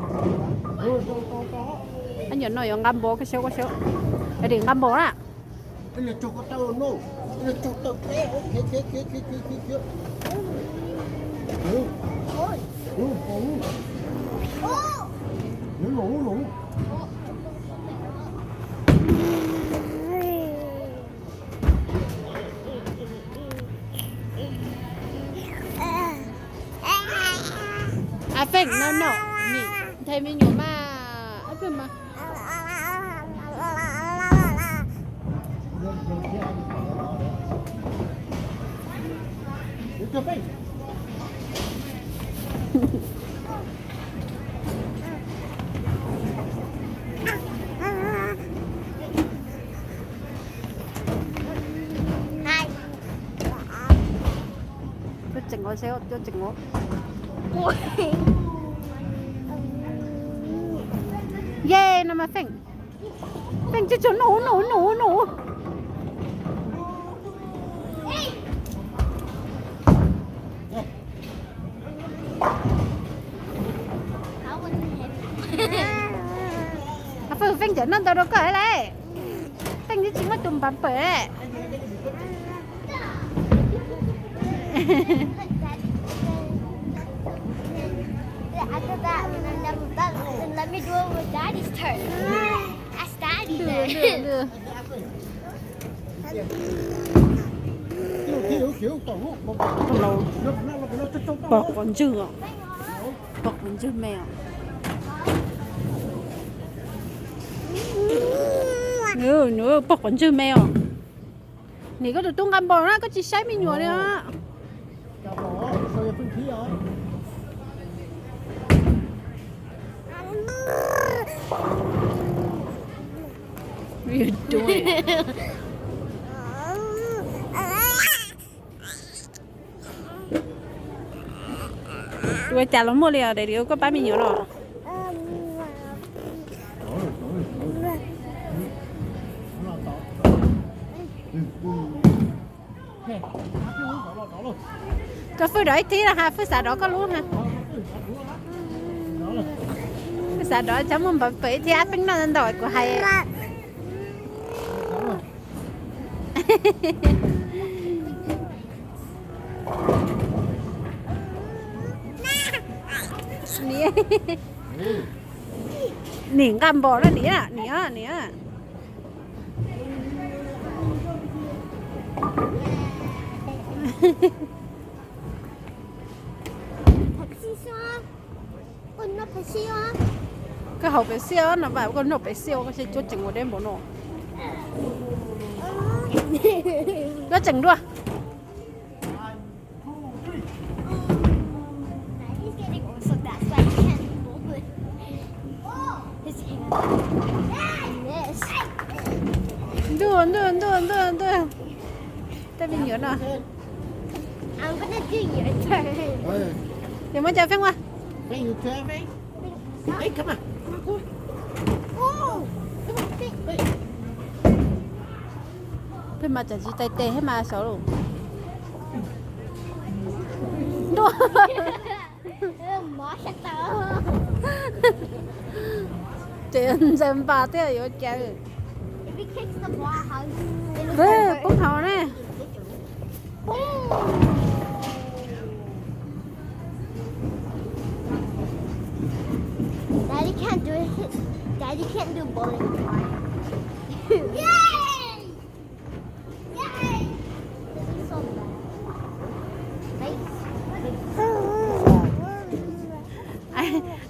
Ab, nyuam no yuav nqa npua, koj saib, koj saib. Dim nqa npua na. A Feej, no no, nim nthe me nyuam mas. Cuab tseem ua, cuab tseem ua. Ye, no mas Feej. Feej, cuab tseem, no no no no. Feej, Feej cawm noj ntau dua koj lawm. Feej twb tsis muaj tus npav pawm. After that, when I'm done with that, then let me do it with Daddy's turn. Ask Daddy then. Pog quav ntswg os. Pog quav ntswg me os. Nws pog quav ntswg me os. Nim, koj tus tub nqa npua na, koj tsis saib me nyuam li os. Ua cas los muaj li os, daim li koj pab me nyuam los. Koj fwj dov ib thib los ha, fwj xav dov koj lub ha. Fwj xav dov, cov muaj npav pawm ib thib, Ab Feej noj ntau kuv hais. Nim, nim nqa npua na, nim, nim, nim. Koj haus Pepsi no mas koj noj Pepsi, koj saib cuab tseem ua deb npaum no. Cuab tseem dua. Ntuj, ntuj, ntuj, ntuj, ntuj. Tej me nyuam no. Ces muab cov Feej ua. Peb mas tseem tsis tais tes thiab mas saud lus. Ntuj. Ces ntxaws npas thiab yuav cas. Poob hauv ne. Daddy can't do it. Daddy can't do bowling. Yay!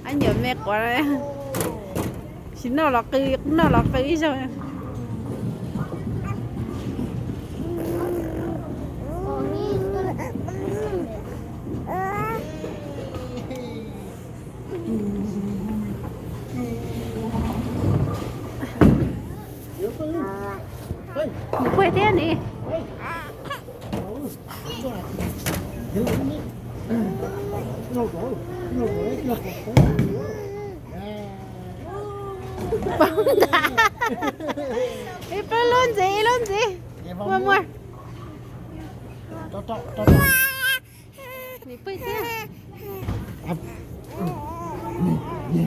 Ab nyuam me quav, tsis noj los qw, noj los qw ib zaug. Nws pw thiab ni. Poob ntag. Ib lub ntxiv, ib lub ntxiv. Muaj, muaj. Nws pw thiab. Cov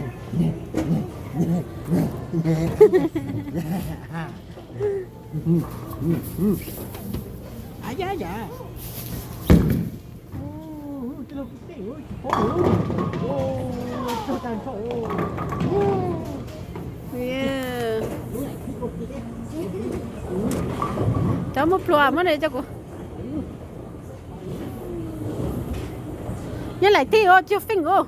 muaj plhuav muab ne coj kuv. Nyob laim tij ua cua feej ua.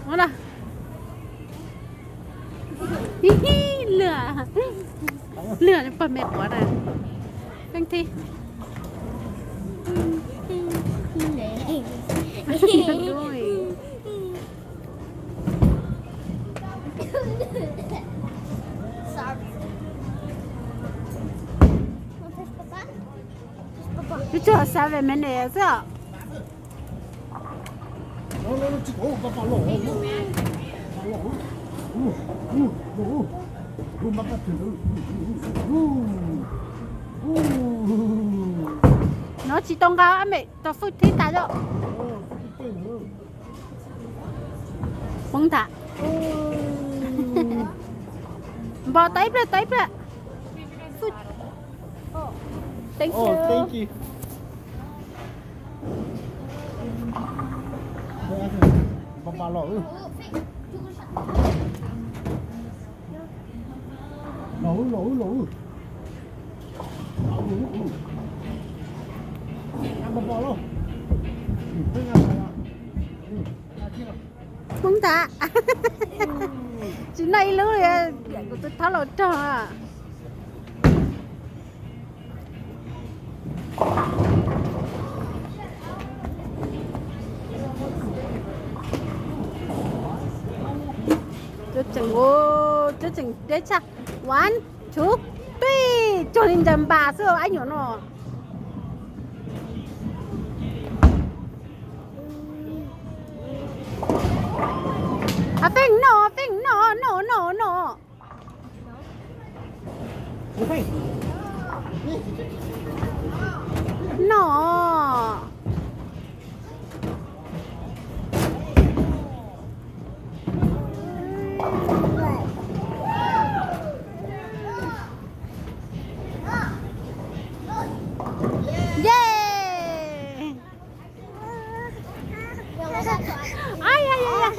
Ua na. Lwj, lwj pog me quav na. Feej tij. Twb tsuas xav ve me ne xwb. No tsis tau nqa me tau fwj thib tas yom. Poob ntag. Npog tau ib pliag, tau ib pliag. Thank you. Poob ntag. Tsis noj ib lub li, kuv tus thaub laus rog. Cuab tseem, cuab tseem deb tshaj. One, two, three. Cuag li ncaws npas xwb ab nyuam no. A feej no, a feej no, no, no, no. No. Yay. Ai, ai, ai, ai.